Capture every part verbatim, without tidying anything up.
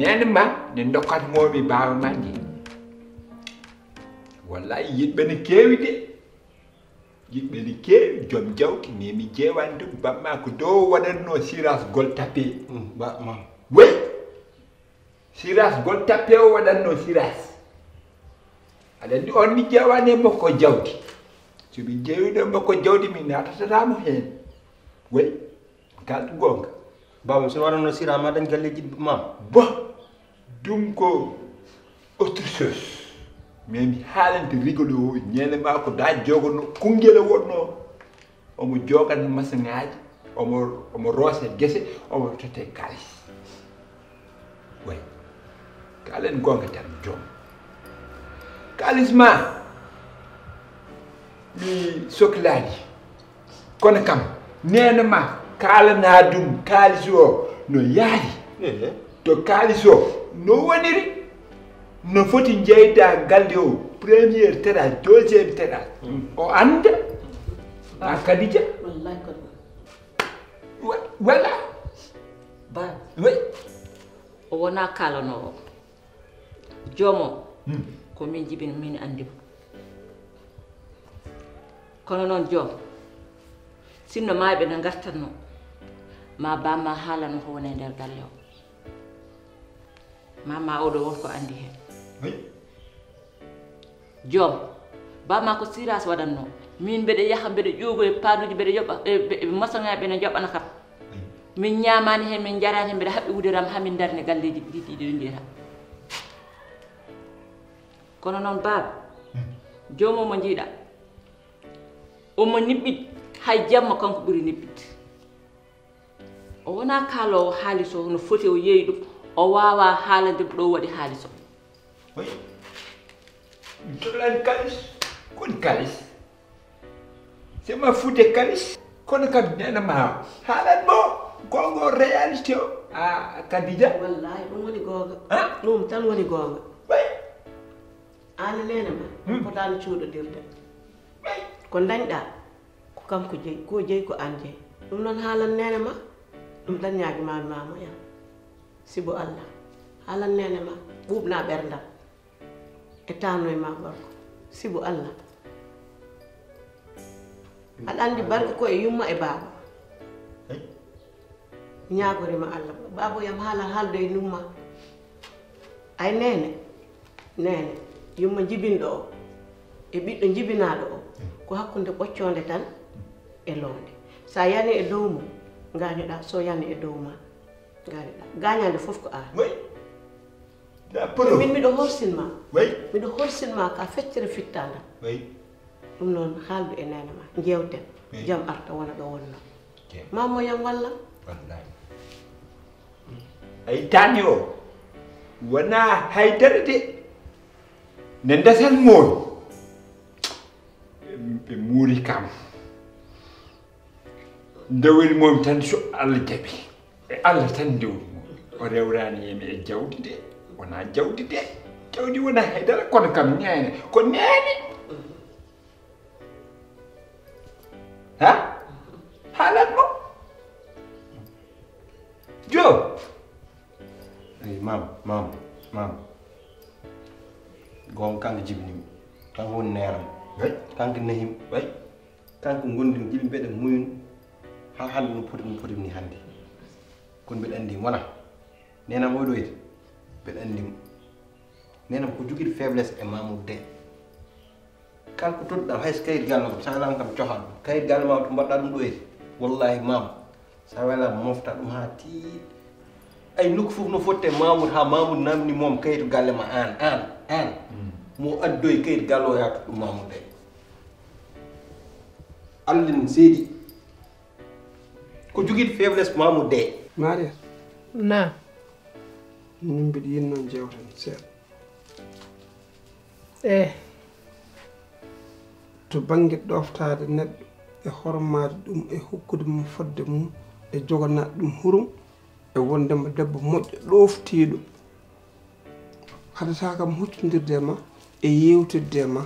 Neene ma ne ndokkat moomi baaba ma ndi. Wallahi yiɗɓe ne keewi de. Yiɗɓe ne keewi, joom jawdi, mais mi jeewani ɗum. Bamma ko dow waɗatno sirasgol tape. Ba ma. Wey. Sirasgol tape o waɗatno siras. Aɗa anndi on mi jeewani e makko jawdi. So mi jeewiɗo e makko jawdi, mi natatata mo heen. Wey. Kal goonga. Baaba, so waɗatno sira ma dañ galleeji mam. Bo. Ɗum ko autre chose. Mais mi haalante rigolo o, ñande ma ko da jogono kungel wonno. Omo jogana masaŋaaji, omo, omo roosa gese, omo totte kaalis. Way. Kaalen goonga tan joom. Kaalis ma. Mi soklaali. Kono kam, neene ma kaalana ɗum kaalis o no yaari. Ehe. To kaalis o no woniri. No foti jeyda galle o, première terrasse, deuxième terrasse. Hmm. O annda. Ba Khadija. Wallahi ko ɗum. Wa-, voilà. Ba. Oui. O wona kaalanoowo. Joom o, hmm, ko min jibini, min anndi mo. Kono noon joom, sinno maayɓe ne ngartatno, ma bamma haalano ko woni e nder galle o. Mama oɗo won ko anndi heen. Oui. Joom, bamma ko siras waɗatno. Min mbeɗa yaha, mbeɗa ƴoogoya paaduuji, mbeɗa yoɓa, e, e, e masoŋaaɓe ne njoɓana kam. Oui. Min ñaamaani heen, min njaraani heen, mbeɗa haɓɓi wuderam haa min ndarni galleeji ɗiɗi ɗiɗi ɗo njeyata. Kono noon baaba, hmm, joom o mo njiiɗa, omo niɓɓit, hay jamma kanko ɓuri niɓɓit. O wona kaaloowo haalis o, no foti o yeeyi ɗum, o waawa haalande ɗo waɗi haalis o. Oui. Dolan kaalis, kon kaalis. C'est ma faute kaalis. Kono kam neene ma haalan mo gongo réalité o. A Khadija. Wallahi, ɗum woni goonga. Ha? Ɗum tan woni goonga. Oui. Aan neene ma, hmm, potaani cuuɗodirde. Oui. Ko ndañɗa, ko kanko jeyi, ko jeyi ko aan jeyi. Ɗum noon haalan neene ma, ɗum daññaaki ma, ma moƴƴa. Sibu Allah, haalan neene ma, ɓuuɓna ɓerndam. E taanoy ma gorko. Sibu Allah. Aɗa anndi barke ko e yumma e baaba. Hey. Ñaagorima Allah. Baabo yam haala haalde e numma. Ay neene. Neene. Yumma jibinɗo o. E ɓiɗɗo jibinaaɗo o. Hmm. Ko hakkunde ɓoccoonde tan e loonde. So a yani e dow mum, ngaañoɗaa. So yani e dow ma, ngaañoɗaa. Gaañaande fof ko aan. Oui. Min miɗo horsin ma. Way. Miɗo horsin ma ka feccere fittandam. Way. Ɗum noon haaldu e neene ma. Njeewten. Way. Jam arta wona ɗo wonno. Jam. Ma mo yam wallam. Wallahi. Ay tani o. Wona haydara de. Ne ndesen moon. Ɓe, ɓe muuri kam. Ndewiri moom tan so Allah jaɓi. E Allah tan ndewri moom. O rewrani yemi e jawdi de. Wona jawdi de. Jawdi wona haydara kono kam neene. Ko neene. Ha? Haalan mo. Jo. Eyi, maam, maam, maam. Goonga kanko jibinimi. Kanko woni neeram. Eyi. Kanko nehim. Eyi. Kanko ngonɗen gila mbeɗa muyno haa hannde no poti, no poti ni hannde. Kono mbeɗa anndi wona. Neenam oɗo eti. Mbeɗa anndi mo. Neenam ko jogiiɗo faiblesse e Mamour de. Kala ko toɗɗa hay so kayit galle makko, sa naam kam coha ɗum. Kayit galle ma to mbaɗɗa ɗum ɗo eti. Wallahi maam. Sa wela mofta ɗum haa tiiɗi. Ay nokku fof no fotte Mamour haa Mamour namni moom kayitu galle ma aan, aan, aan. Mm. Mo addoy kayitu galle o yaata ɗum Mamour de. Allah ne seedi. Ko jogiiɗo faiblesse Mamour de. Maria. Naam. Min mbiɗa yiɗno jewten seeɗa. Eh. To bannge ɗoftaade neɗɗo e hormaade ɗum e hokkude mum fodde mum e joganaade ɗum hurum e wonde mo debbo moƴƴo ɗoftiiɗo. Haɗataa kam huccondirde e ma e yeewtidde e ma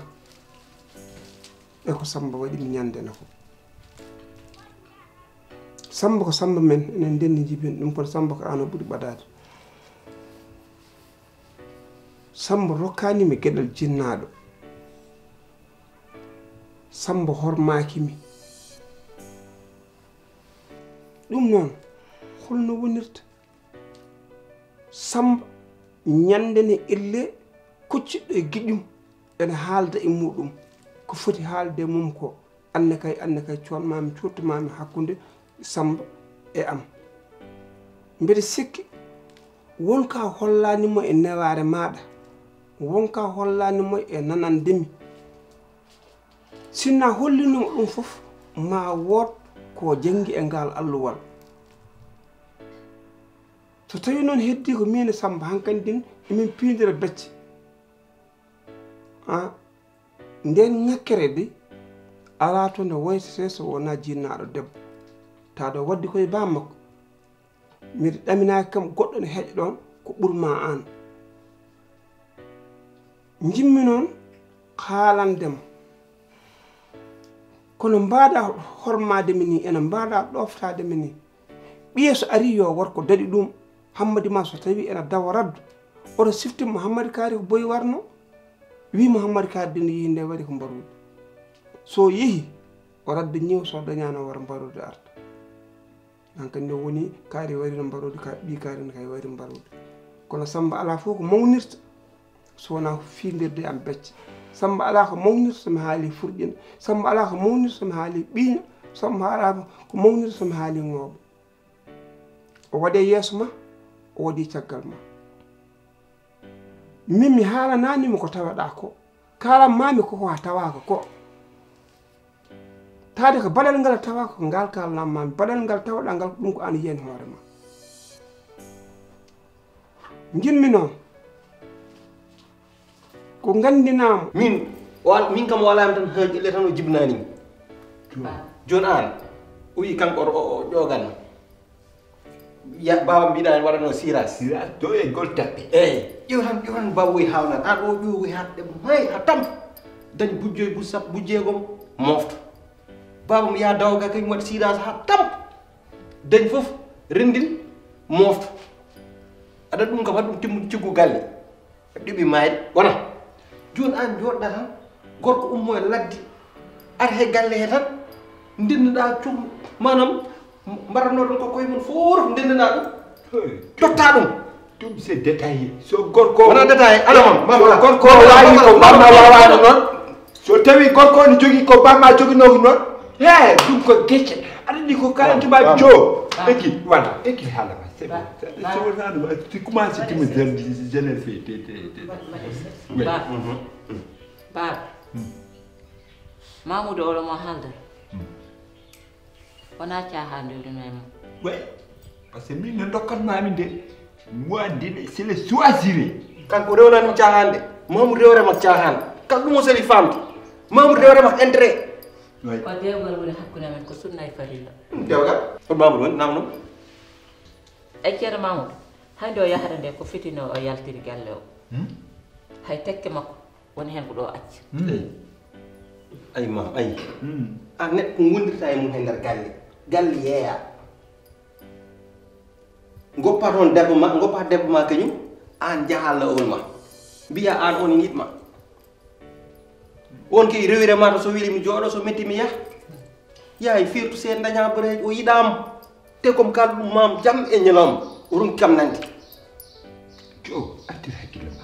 e ko Sammba waɗi mi ñande ene ko. Sammba ko Sammba men, enen ndenndi njibin ɗum, kono Sammba ko aan o ɓuri ɓadaade. Samba rokkaani mi geɗal jinnaaɗo. Samba hormaaki mi. Ɗum noon, holno wonirta? Samba ñande ne elle kocciɗɗo e giƴum ene haalda e muɗum ko foti haalde e mum ko. Anne kay, anne kay, cuwan ma mi, cuurtu ma mi hakkunde Samba e am. Mbeɗa sikki won ka hollaani mo e newaare maaɗa, won ka hollaani mo e nanande mi. Sinna hollinoma ɗum fof, ma wood ko janngi e ngal alluwal. So tawi noon heddi ko min e Samba, hankadi din emin piindira becce. A, nden ŋakkere de alaa to nde woytetee so wonaa jinnaaɗo debbo. Taado waddi koye baa makko. Mbiɗa ɗaminaaki kam goɗɗo ne heƴa ɗoon ko ɓur ma aan. Njimmi noon haalande ma. Kono mbaɗa hormaade mi ni, ene mbaɗa ɗoftaade mi ni. Ɓiye so ari yo war ko daɗi ɗum. Hammadi ma so tawi ene dawa raddu. Oto sifti Mouhammadi Kaari ko boyi warno. Wi Mouhammadi Kaari de ne yehi nde waɗi ko mbaruudi. So yehi, o radda ñiiwa, so dañaano war mbaruudi arta. An kadi nde woni kaari wari no mbaroodi, ka ɓii kaari no kay wari mbaroodi. Kono Samba alaa fof ko mawnirta so wonaa ko fiindirde am becce. Samba alaa ko mawnirta so mi haali furƴina. Samba alaa ko mawnirta so mi haali ɓiiña. Samba alaa ko mawnirta so mi haali ŋooɓa. O waɗe yeeso ma, o waɗi caggal ma. Min mi haalanaani mo ko tawaɗaa ko. Kaalan maa mi ko ko a tawaaka ko. Taade ko baɗal ngal a tawaaka ko ngal kaalan maa mi. Baɗal ngal tawaɗaa ngal ko ɗum ko aan yiyani hoore ma. Njimmi noon ko nganndinaama. Min, o al-, min kam o alaa mi tan haa ƴille tan o jibnaani mi. Jooni aan, o wiyi kanko o, o, o ƴoogan. Ya, baaba mbiɗa en waɗano siras. Siras to e gol tappe. Eyi, ƴeew tan, ƴeew tan baaba woyi haawnaa. Aan o ƴoogoy haa ɗe maayi haa tampa. Dañ bujjo e bujjo sappo, bujjo jeegom, moofto. Baaba mo yaa dawa ga kañum waɗi siras haa tampa. Dañ fof, renndin, moofto. Aɗa ɗum kam, haɗ ɗum timmude ciggu galle. Ɗiɓi maayde wona. Jooni aan njooɗɗaa tan, gorko ummo e ladde, ar he galle he tan, ndenndaa cum, maanaam, mbaɗatnoo ɗum ko koye mon fof, ndenndaa ɗum, totta ɗum. Ɗum c'est détaillé. So gorko wona détaillé, ala mam, mam, so gorko waawi ko bamma waawaano noon. So tawi gorko ne jogii ko bamma joginoo ko noon, he, ɗum ko gecce. Aɗa anndi ko kalantuma jo. Eki, voilà, eki haala ma. C'est bon. Ba-, ba-, si commencé, tu me donnes, je, je le fais, te, te, te. Ba-, ba-, oui. Ba-, mhm. Baaba. Hmm. Mamoudou oɗo mo haalda. Hmm. Wonaa caahaande o ɗum e mum. Oui. Parce que min no dokkatmaa min de. Moi, de, c'est le choisir. Kanko rewna ɗum caahaande. Mamoudou rewre mak caahaande. Kan ɗum o sali famde. Mamoudou rewre mak intérêt. Oui. Ko dewgal woni hakkunde men, ko sunna e farilla. Ɗum dewgal? Ko Mamoudou woni, nam ɗum? E Ceerno Mamoudou, hannde o yahata nde ko fitino o yaltiri galle o. Hmm? Hay tekke makko, woni heen ko ɗo acca. Hmm. Eyi. Ay, mam, ay. Hmm. An neɗɗo ko ngondirta e mum he nder galle. Galle yeeya. Ngoppa toon debbo ma, ngoppa debbo ma kañum, aan njaha lawol ma. Mbiya aan on yiɗ ma. On kay rewire ma to, so weli mi jooɗo, so metti mi yah. Yaay firtu seen daña bore o yiɗaam. Te comme kala ɗum mam jam e ñalawma, o ronki kam nande. Jo, artir hakkille ma.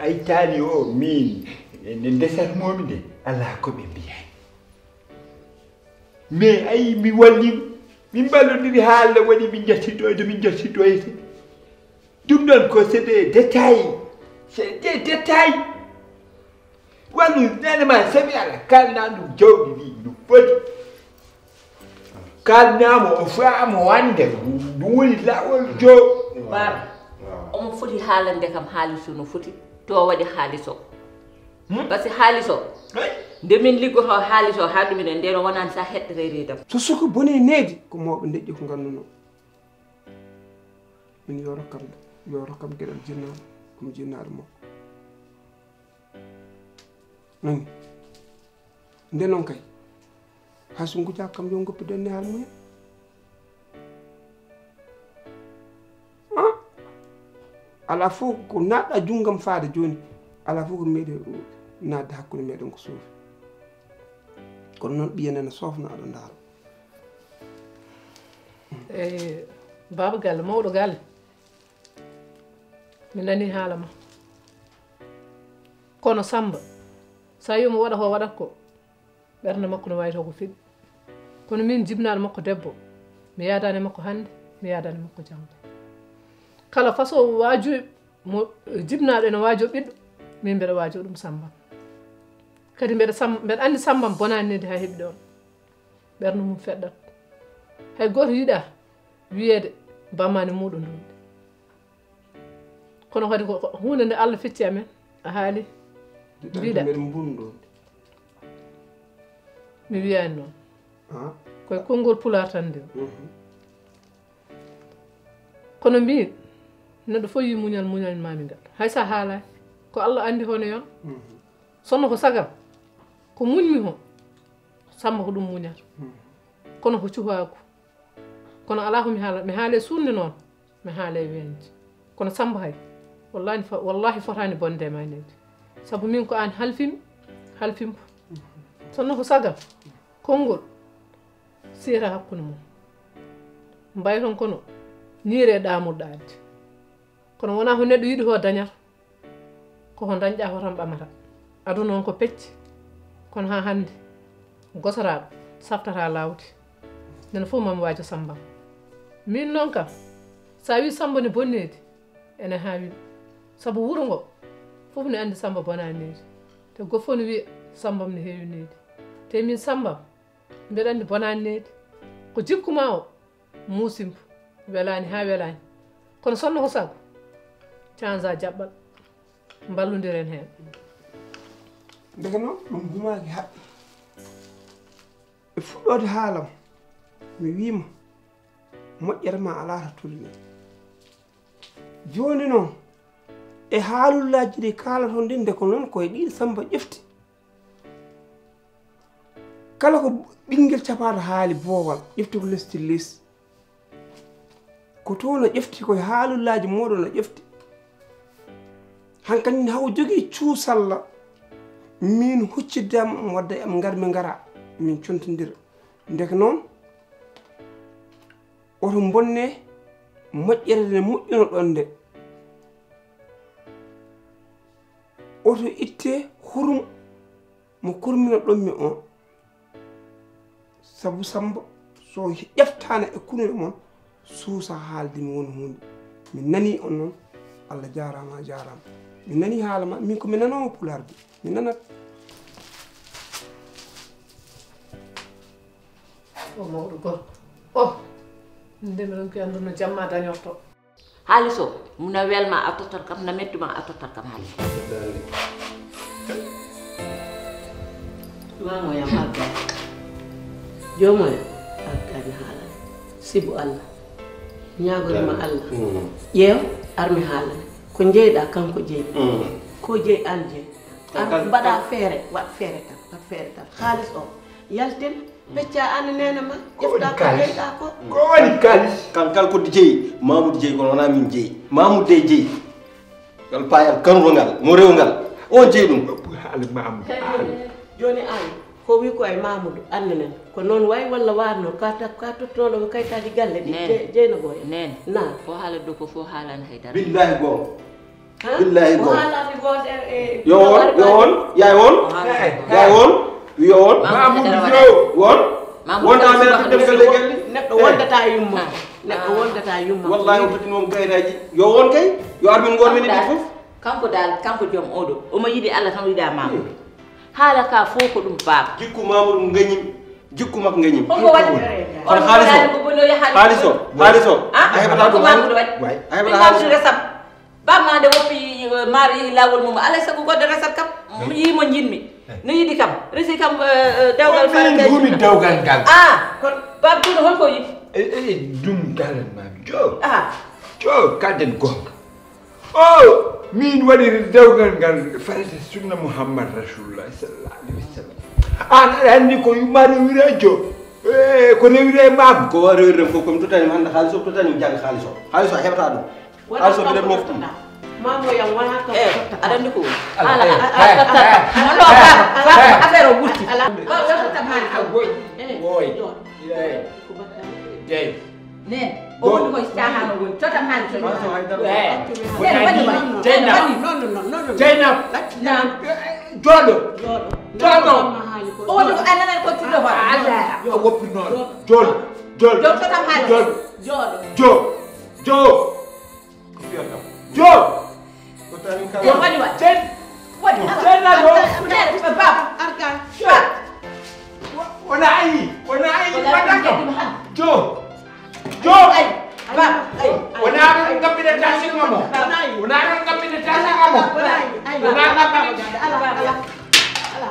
Ay taani o, min, nde ndesatmomi nde, alaa ko ɓe mbiyani. Mais ayi, mi walli, min mballodiri haa Allah waɗi min njattitoyde, min njattitoyde. Ɗum ɗon ko c'est des détails. C'est des détails. Wallu nene ma sabi Allah, kalna ɗum jawdi ndi no foti. Kalnamo o faamo wande ɗum woni lawol jo. Baaba, omo foti haalande kam haalis o no foti, to o waɗi haalis o. Hmm? Parce que haalis o, oui, nde min liggoto haalis o haa ɗum enen, ndeno wonani sa heɗɗere reedam. So suka boni needi, ko mawɓe deƴƴi ko ngannduno. Min yo rokkam, yo rokkam geɗal jinnaaɗo, komi jinnaaɗo makko. Nani? Nde noon kay, hay so ngujaa kam yo ngoppi danni hal mumen. Ah? Alaa fof ko naatɗa junngam faade jooni, alaa fof ko meeɗi naatde hakkunde meeɗen ko suufi. Kono noon ɓiya nana soofna aɗa ndaara. E baaba galle, mawɗo galle, mi nani haala ma. Kono Samba, sa yimo waɗa ko waɗat ko, ɓernde makko no wawi taw ko feɗi. Kono min jibnaɗo makko debbo, mi yadani makko hande, mi yadani makko jangde. Kala façon wajo mo jibnaɗo ene wajo ɓiɗɗo, min mbeɗa wajo ɗum Samba. Kadi mbeɗa sam mbeɗa andi Samba bonani nedi ha heɓi ɗon. Ɓernde mum feɗɗat. Hay goto yiɗa wiyede bamani muɗo ndunde. Kono kadi ko hunde nde Allah fecci amen. A haali. Mbiɗa. Mi wiyani noon. Koye konngol pulaar tan nde. Kono mbiin neɗɗo fof yi muñal, muñal mami ngal, hay sa haalani. Ko Allah andi hono yon. Sonno ko sagam ko muñmi ho. Samba ko ɗum muñata. Kono ko cuhaaku. Kono alaa ko mi haalata, mi haale suunde noon, mi haale weeñde. Kono Samba hay, wallahi, wallahi fotaani bonde e ma nedi. Sabu min ko aan halfimi, halfimbo. Sonno ko sagal konngol siyata hakkunde mum. Mbayi toon kono niire ɗaamurɗa addi. Kono wonaa ko neɗɗo yiɗi ko dañata. Koko dañɗa ko tan ɓamata. Aduna on ko pecce. Kono ha hande gosoraɗo saftata lawdi. Nden fof mami wajo Samba. Min noon kam sa wi Samba ne bonnedi ene hawin. Sabu wuro ngo fof ne andi Samba bonani nedi. Te goɗɗo fof ne wiya Samba ne heewi nedi. Te min Samba mbeɗa andi bonani nedi. Ko jikku ma o. Muusimbo welaani haa welaani. Kono sonno ko sago canza jaɓɓal mballondiren heen. Ndeke noon ɗum gumaaki haɓɓi. E fuɗɗoode haalam mi wiima moƴƴere ma alaa to tolni. Jooni noon e haalullaaji ɗi kaalaton ɗin nde ko noon koye ɗiin Samba ƴefti. Kala ko ɓinngel capaaɗo haali boowal ƴefti ko lesdi les. Ko to no ƴefti koye haalullaaji mooɗon no ƴefti. Hankadi hawo jogii cuusalla min huccidde am wadda e am ngar mi ngara min contondira. Ndeke noon oto mbonne moƴƴere nde moƴƴunoɗon nde. Oto itte hurum mo kurminoɗon mi on. Sabu Samba so ƴeftaana e kunuɗe mon suusa haalde mi won huunde. Mi nanii on noon Allah jaaraama a jaaraama. Mi nanii haala ma min ko mi nanoowo pulaar de mi nanat. O mawɗo gorko o nde mi ronki annduno jamma dañorto. Haalis o, na wel ma a tottat kam, na mettu ma a tottat kam haalis. Mamoyam argani, jomoyam argani haalani. Sibu Allah, ñagorima Allah, ƴeew armi haalani. Ko jeyɗa kanko jeyi, ko jeyi an jeyi. Ar mbaɗa feere, waɗ feere tan, waɗ feere tan. Haalis o yaltin. Pecca an nene ma ƴefta ko jeyɗa ko. Ko woni kalis? Kan kal ko jeyi, Mamoudou jeyi kono wona min jeyi. Mamoudou de jeyi. Ngal payal kanuɗo ngal, mo rew ngal, on jeyi ɗum. Haali Mamoudou haali. Joni an ko wi ko e Mamoudou annenen ko noon wayi walla warno ka ka tottoɗo ko kaytaji galle ɗi jeyna boya. Nene na ko haala ɗo ko fof haalani haydara. Billahi goonga. Billahi goonga. Yo on, yo on, yaay on, yaay on, yo on. Mamoudou yo on. Wonta men ko dem galle galle. Neɗɗo wondata yumma. Neɗɗo wondata yumma. Wallahi o foti noon gaynaji. Yo on kay, yo armin gon men ɗi fof. Kanko dal, kanko joom oɗo, omo yiɗi Allah tan o yiɗa Mamoudou. Haala ka fof ko ɗum baaba. Jikku Mamoudou gañim, jikku makko gañim. Kono haalis o, haalis o, haalis o. A heɓata ɗum. A heɓata haalis o. Bamma nde woppi maaro yehi laawol mum alay sago goɗɗo resat kam. Yii mo njiɗmi no yiɗi kam resi kam. Dewgal fare kay gumi dewgal ngal. A kono baba tuuno holko yiɗi? Ɗum kalan mami jo. A jo kalden gonga. O min waɗiri dewgal ngal farata sunna mouhammad rasulullah sallallahu alih wa sallam. An aɗa anndi ko yummare wirajo ko rewire mam ko rewirde fof komi tottanima hande haalis o tottanima jagga haalis o haalis o heɓata ɗum. Haalis o mbiɗen mofti. Mamo yam wona kam. Eh, aɗa anndi ko woni? Ala, ala, eh, ala, eh, ala, eh, ala, non, non, eh, baba, baba, eh, affaire o ɓurti. Ala. Baba, yo totta mari kam. Woy. Eh, woy. Yo. Eh. Ko batta. Dey. Nen, o woni koye caahan o woni. Totta mari kam. Eh. Nen, waɗi ma. Jeynab. Non, non, non, non, non. Jeynab. Naam. Eh, jooɗo. Jooɗo. Jooɗo. O woni ko ananani ko tuddo hoore. Ala. O woppi noon. Jooɗo. Jooɗo. Jooɗo, totta mari. Jooɗo. Jooɗo. Jooɗo. Jooɗo. Ko fiyata? Jo! Ko tawi kala. Yo, waɗi, waɗi. Jen-, waɗi. Jen na ɗo. Baba. Arka. Jo. Wa-, wona ayi, wona ayi, wona waɗa kam. Ayi. Jo. Jo. Ayi. Baba. Ayi. Wona ɗon kappita tasi ngamo. Wona ayi. Wona ɗon kappita tasi ngamo. Wona ayi. Ayi. Wona kappita. Ala, ala, ala.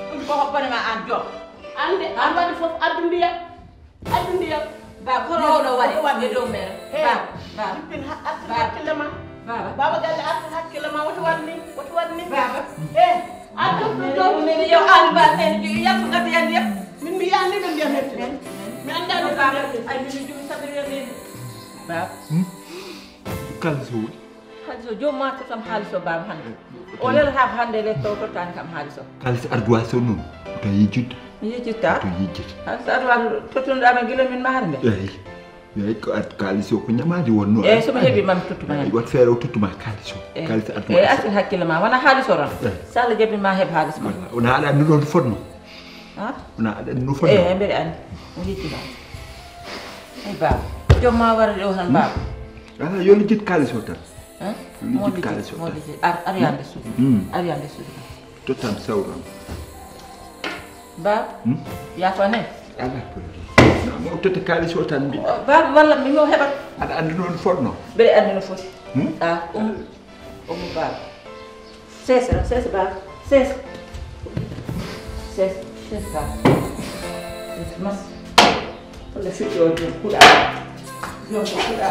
Ɗum ko hoppane ma an, Jo. Ande, an waɗi fof addu ndiyam. Addu ndiyam. Ba, kono oɗo waɗi, waɗi dow mere. Hey, ba, ba. Jippin ha-, artir hakkille ma. Baba. Baba galle artir hakkille ma, woto waɗ ni, woto waɗ ni. Baba. Eh, artir ɗum ɗo. Min yo an ba, en, yaltu gati yan yam. Min mi yani ɗum ndiyam hetti. Mi anda ɗum ndiyam hetti. Ay, min mi jumi sabiri yo neni. Baba. Hmm? Kala so woni. Haalis o, joom ma totam haalis o, baaba, hannde. Eh, o lelata ko hannde e lette o tottaani kam haalis o. Kaalis arduwa so noon, to yejjitde. Mi yejjitta? To yejjitde. Haalis arduwa tottunoɗaa men gila min mahar nde? Eeyi. Eeyi, ko ad-, kaalis o ko ñamaadi wonno. Eeyi, so mi heɓii ma mi tottu ma heen. Eeyi, wat feere o tottu ma kaalis o. Eeyi. Kaalis arduwa. Eeyi, artir hakkille ma, wona haalis o tan. Eeyi. So Allah jaɓi ma heɓ haalis ma. Walla, wona aɗa anndi ɗoon fotno. Ha? Wona aɗa anndi no fotno. Eeyi, mbeɗa anndi. Mi yejjita. Eeyi, baaba. Joom ma wara ɗo tan, baaba. Ala, yo lijjit kaalis o tan. Hein? Lijjit kaalis o tan. Ar, ar yaa nder suudu. Hmm. Ar yaa nder suudu. Tottam sawran. Ba? Hmm? Yaa ko ne? Ala problème. Non, mo totte kaalis o tan mbi. Oh, ba, walla mi mo heɓat. Aɗa anndi noon fotno? Mbeɗa anndi no foti. Hmm? Ah, um. Omo ba. Sesa, sesa ba. Sesa. Sesa, sesa ba. Sesa mas. Wala fiɗɗo o jom kuɗa. Jom ko kuɗa.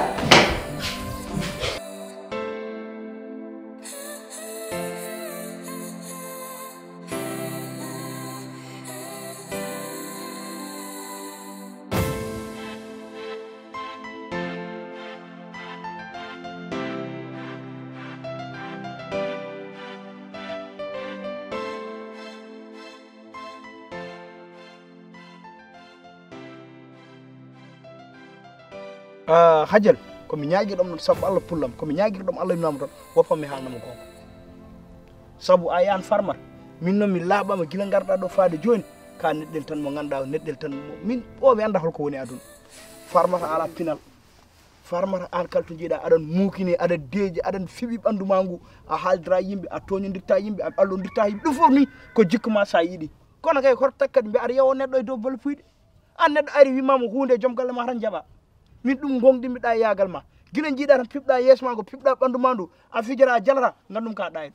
Ah, Hajal, ko mi ñaagirɗo ɗum sabu Allah pullam, ko mi ñaagirɗo ɗum Allah innama tan, woppa mi haalna mo goonga. Sabu a yahan Farmata, min noon mi laaɓaama gila ngarɗaa ɗo faade jooni, ka neɗɗel tan mo ngannduɗaa, neɗɗel tan mo, min o mi annda holko woni aduna. Farmata ala pinal, Farmata an kala to njiiɗaa, aɗan muukini, aɗan deeƴi, aɗan fiɓi ɓanndu maa ngu, a haaldira yimɓe, a tooñondirta yimɓe, a ɓallondirta yimɓe, ɗum fof ni ko jikku ma so a yiɗi. Kono kay hoto takkat mbiya aɗa yewa neɗɗo e dow bolle puyɗe. An neɗɗo ari wimama huunde e joom galle ma tan jaɓa. Min ɗum gonɗinmiɗa e yaagal ma. Gila jiiɗa tan piɓɗa yeeso ma ngo, piɓɗa ɓandu ma ndu, a fijata a jalata, ngandum ka ɗayɗo.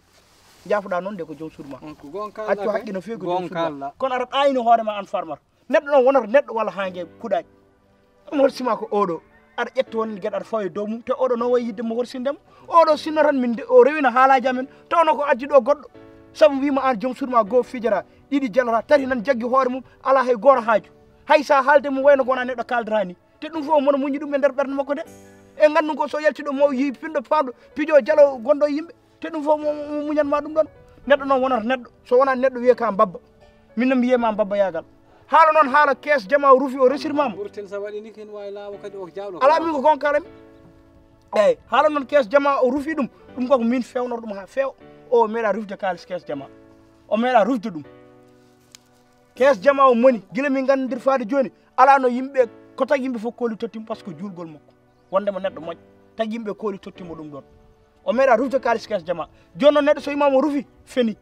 Jaafoɗa noon de ko joom suudu ma. On ko gonka. Accu haqqe no fewi ko joom suudu ma. Kono aɗa ɗayini hoore ma an Farmata. Neɗɗo noon wonata neɗɗo walla haa nge kuɗaji. Ɗum horsima ko oɗo. Aɗa ƴetta won geɗe aɗa fawa e dow mum. Te oɗo noon wayi yidde mo horsindema. Oɗo sinno tan min de, o rewina haalaji amen. Tawno ko addi ɗo goɗɗo. Sabu wima an joom suudu ma goo fijata. Ɗiɗi jalata, tati nan jaggi hoore mum, alaa hay gooto haaju. Hay so a haalde mum wayno ko wonaa neɗɗo kaaldata ni. Te ɗum fof mono muñi ɗum e nder ɓernde makko de. E nganndu ko so yalti ɗo mo yi pinɗo paanɗo, pijo jalo gonɗo e yimɓe. Te ɗum fof mo, mo muñan ma ɗum ɗon. Neɗɗo noon wonata neɗɗo. So wonaa neɗɗo wiye ka mbabba. Min noon mi wiye ma mbabba yaagal. Haala noon haala kees jama o rufi o resirma mo. Ɓurten sa waɗi ni ken wawi laawo kadi o jawlo. Alaa min ko gonka alami. Eyyi, haala noon kees jama o rufi ɗum. Ɗum ko min fewnor ɗum ha feewa. O meeɗa rufde kaalis kees jama. O meeɗa rufde ɗum. Kees jama o moni, gila min nganndiri faade jooni, alaa no yimɓe, ko tagi yimɓe fof kooli tottima par ce que juulgol makko. Wonde mo neɗɗo moƴƴo, tagi yimɓe kooli tottima ɗum ɗon. O meeɗa rufde kaalis kees jama. Jooni noon neɗɗo so wiima mo rufi, feni.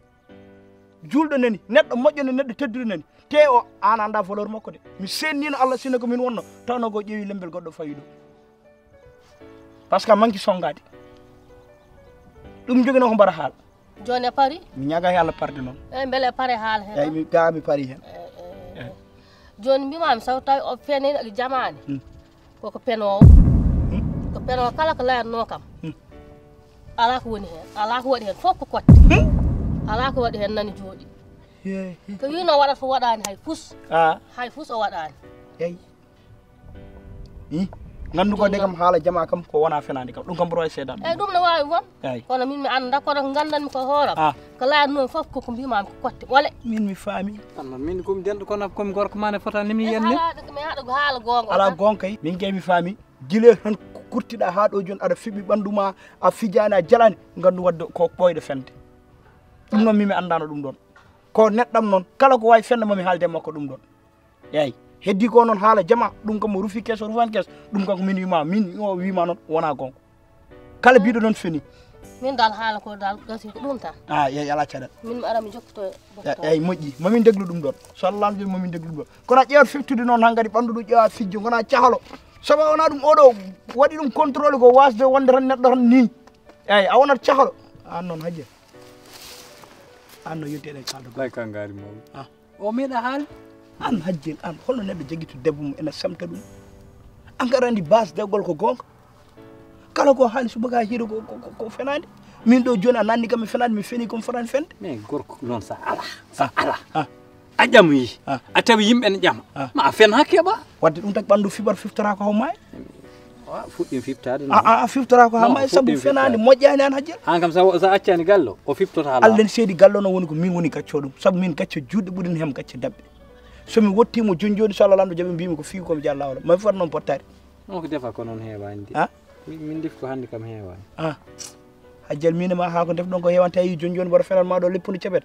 Juulɗo nani, neɗɗo moƴƴo nani, neɗɗo tedduɗo nani. Te o, an annda valeur makko de. Mi sennino Allah sinno ko min wonno, tawno ko ƴeewi lembel goɗɗo fawi ɗo. Par ce que a manki songaade. Ɗum joginoo ko mbara haala. Jooni e pari? Mi ñaga e Allah parde noon. Eyi, mbele e pare haala heen? Eyi, mi, ga mi pari heen. Eyi, eyi. Eyi. Jooni mbimami so tawi o fenani e jamaani. Hmm. Koko penoowo. Hmm. Ko penoowo kala ko layanno kam. Hmm. Alaa ko woni heen. Alaa ko waɗi heen fof ko kotte. Hmm. Alaa ko waɗi heen nani jooɗi. He, he. Ko wino waɗata fof waɗaani hay fus. Ah. Hay fus o waɗaani. Eyi. Hi? Nganndu ko de kam haala jama kam ko wona fenaande kam. Ɗum kam mboɗo wawi seedaade. Eyi, ɗum ne wawi won. Eyi. Kono min mi annda, kono ko nganndanmi ko hooram. Ah. Ko laaɗi noon fof koko mbimami ko kotte ɓole. Min mi faami. Amma min komi denɗo kono komi gorko ma ne fota ni mi yenne. Ala, mi haɗa ko haala goonga. Ala goonga kay. Min kay mi faami. Gila tan kurtiɗa haa ɗo jooni aɗa fiɓi ɓanndu ma, a fijaani, a jalaani, nganndu wadde ko ɓooyɗo fende. Ɗum noon min mi anndaano ɗum ɗoon. Ko neɗɗam noon, kala ko waawi fende mami haalde e makko ɗum ɗoon. Eey, heddii ko noon haala jama, ɗum kam o rufi keso, rufaani keso, ɗum kam ko min wiima, min o wiima noon wonaa goonga. Kala biɗo noon feni. Min dal haala ko dal gasi ko ɗum tan. Ah, eey, alaa caɗal. Min mi ara mi jokkoto. Eey, moƴƴi, mamin deglu ɗum ɗoon. So Allah lamɗo mamin deglu ɗum ɗoon. Kono a ƴeewat fiftude noon han kadi ɓanndu ɗum ƴeewa fijjo, kono a cahalo. Sabu a wonaa ɗum oɗo waɗi ɗum contrôle ko wasde wonde tan neɗɗo tan nii. Eey, a wonat cahalo. Aan noon hajja. Aan no yonti eɗen kaalda. Lay ka ngaari mawɗo. Ah. O meeɗa haal. Aan hajjel aan, holno neɗɗo jagito debbo mum ena semta ɗum? Aan kadi anndi base dewgol ko goonga. Kala ko haali subaka hiiro ko, ko, ko, ko fenaande. Min ɗo jooni a nanni kam mi fenaande, mi feni ko mi fotaani fende. Mais gorko noon sa ala, sa ala. Ah. A ƴamoyi. Ah. A tawi yimɓe ne ƴama. Ah. Ma a fen ha keɓa. Wadde ɗum tagi ɓanndu fiɓat fiftora ko haw maayi. Wa fuɗɗim fiftaade. A, a, a fiftora ko haw maayi sabu fenaande moƴƴaani aan hajjel. Aan kam sa, sa accani gallo, o fiftota Allah. Allah ne seedi gallo no woni ko min woni gacco ɗum. Sabu min gacco juutɗe ɓurin hem gacce daɓɓe. So mi wottiimo jooni jooni so Allah lamɗo jaɓi mbimi ko fii ko mi jaa laawol. Ma mi fota noon pottaari. On ko defa ko noon heewaani de. Ah? Min, min defi ko hannde kam heewaani. Ah. Hajjal min e ma haa ko ndefɗon ko heewanta yi jooni jooni mboɗo fenan ma ɗo leppude ceɓet.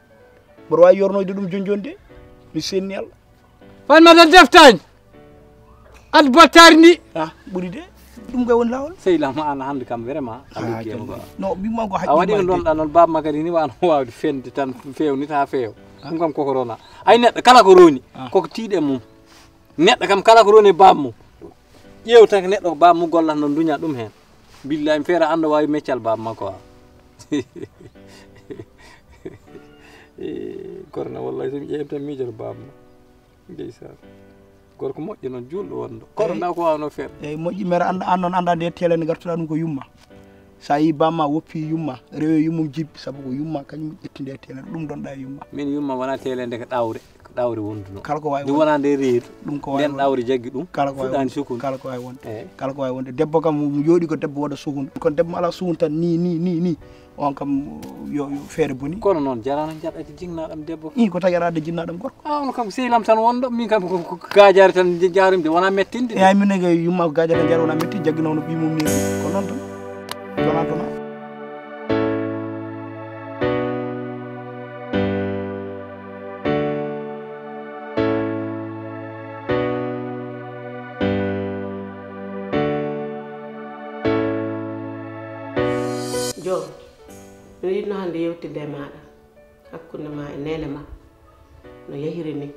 Mboɗo waawi yornoyde ɗum jooni jooni de. Mi senni Allah. Fat mata deftaani. Ad bottaari ndi. Ah, ɓuri de. Ɗum kay woni laawol. Sey lam an hannde kam vraiment. A Ah, liggi am jam. Quoi. No, ɓimma ko A waɗi ko haqqille ma de. Ndonɗa noon baaba ma kadi ni wano waawde fende tan feewnita haa feewa. Ah. Ɗum kam koko rona. Ay neɗɗo kala ko roni, ah, koko tiiɗe mum. Neɗɗo kam kala ko roni e baaba mum. Ƴeew tan ko neɗɗo ko baaba mum gollata noon duña ɗum heen. Billahi mi feera annda waawi meccal baaba makko a. Eh, korna wallahi so mi ƴeewi tan miijoto baaba mum. Ndeysaan. Gorko moƴƴo noon juulɗo wonɗo. Kono Eyi. Nda ko waawno feere. Eyi moƴƴi mere annda aan noon annda nde tele nde ngartuɗa ɗum ko yumma. Sa yi baaba ma woppi yumma, rewe yummum jibbi sabu ko yumma kañum ƴetti nde tele ɗum ɗon ɗa e yumma. Min yumma wona tele nde ko ɗawre. Ɗawri wonduno. Kala ko wawi Ndu wonde. Wona nde reedu. Ɗum ko wawi Nden wonde. Ɗawri jaggi ɗum. Kala ko wawi Fuɗɗani wonde. Sukun. Kala ko wawi wonde. Eyi. Kala ko wawi wonde. Debbo kam mo jooɗi ko debbo waɗa sukun. Kono debbo mo ala sukun tan ni, ni, ni, ni. On kam yo, yo feere boni. Kono noon jarano jaɗɗa ko jinnaɗam debbo. I ko tagi aɗa adda jinnaɗam gorko. Ah, on kam sehlam tan wonɗo. Min kam ko, ko, ko gajare tan jarimde wona mettinde. Eyi min ne yumma ko gajare tan jari wona metti jaggi noon ɓi mum ni. Ko noon tan. Wona tan. Joom, miɗo yiɗno hannde yewtidde e maaɗa hakkunde ma e neene ma no yahiri ni.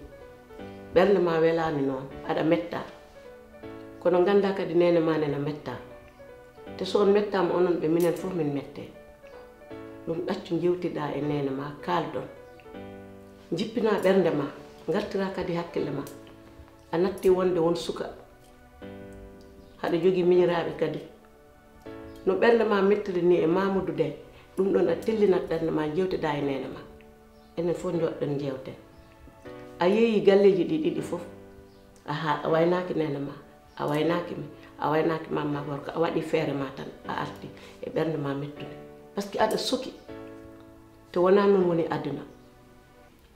Ɓernde ma welaani noon, aɗa metta. Kono ngannda kadi neene ma nena metta. Te so on mettaama onon ɓe minen fof min mette. Ɗum ɗaccu njewtiɗa e neene ma kaaldon. Njippina ɓernde ma, ngartira kadi hakkille ma. A natti wonde won suka. Haɗa jogii miñiraaɓe kadi. No ɓernde ma mettiri ni e Mamadou de, ɗum ɗon a tellinat ɓernde ma jewteɗa e neene ma. Enen fof njoɗɗen jewte. A yeeyi galleeji ɗi ɗiɗi fof. Aha, a waynaaki neene ma, a waynaaki mi, a waynaaki mamma gorko, a waɗi feere ma tan, a arti e ɓernde ma mettude. Parce que aɗa suki. Te wonaa noon woni aduna.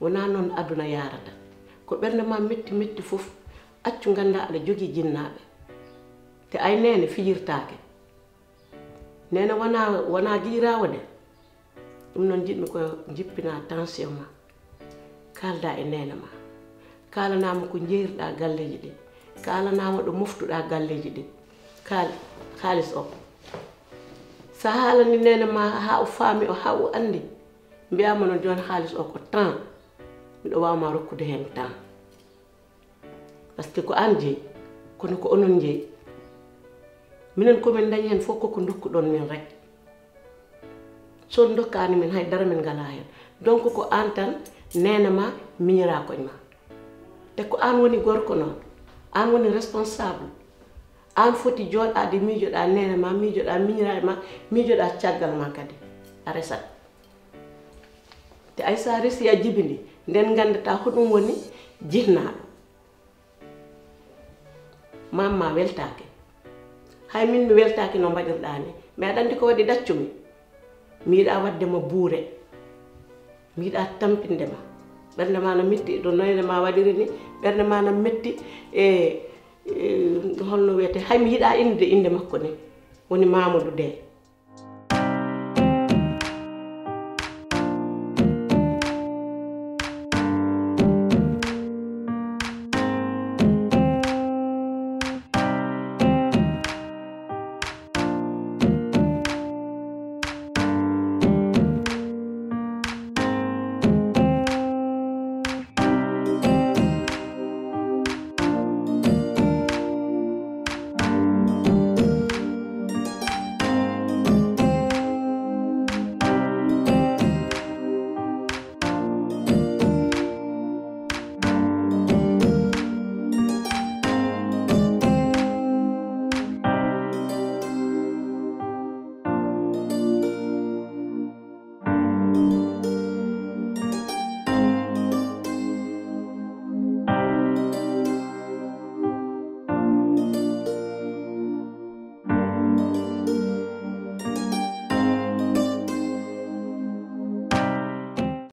Wonaa noon aduna yaarata. Ko ɓernde ma metti metti fof, accu ngannda aɗa jogii jinnaaɓe. Te ay neene fijirtaake. Neene wonaa, wonaa giƴiraawo de. Ɗum noon njiɗmi ko njippina tension ma. Kaalda e neene ma. Kaalanaa mo ko njeeyirɗa galleeji ɗi. Kaalanaa mo ɗo moftuɗa galleeji ɗi. Kaal-, kaalis o. So a haalani neene ma haa o faami o, haa o anndi. Mbiyaa mo noon jooni haalis o ko temps. Miɗo waawa ma rokkude heen temps. Parce que ko aan jeyi, kono ko onon njeyi. Minen ko min ndañi heen fof koko ndokkuɗon min rek. So on ndokkaani min hay dara min ngalaa heen. Donc ko aan tan neene ma miñiraa koñ ma. Te ko aan woni gorko noon, aan woni responsable. Aan foti jooɗaade miijoɗaa neene ma, miijoɗaa miñiraaɓe ma, miijoɗaa caggal ma kadi. A resat. Te ay so a resi a jibini, nden nganndata hoɗum woni jinnaaɗo. Mamma weltaake. Hay min mi weltaaki no mbaɗirɗaa ni. Mais aɗa anndi ko waɗi ɗaccumi? Mi yiɗaa waɗde ma buure. Mi yiɗaa tampinde ma. Ɓernde ma no metti, ɗo noyre ma waɗiri ni. Ɓernde ma no metti e, e, holno wiyetee? Hay mi yiɗaa innde, innde makko ni. Woni Mamadou Dee.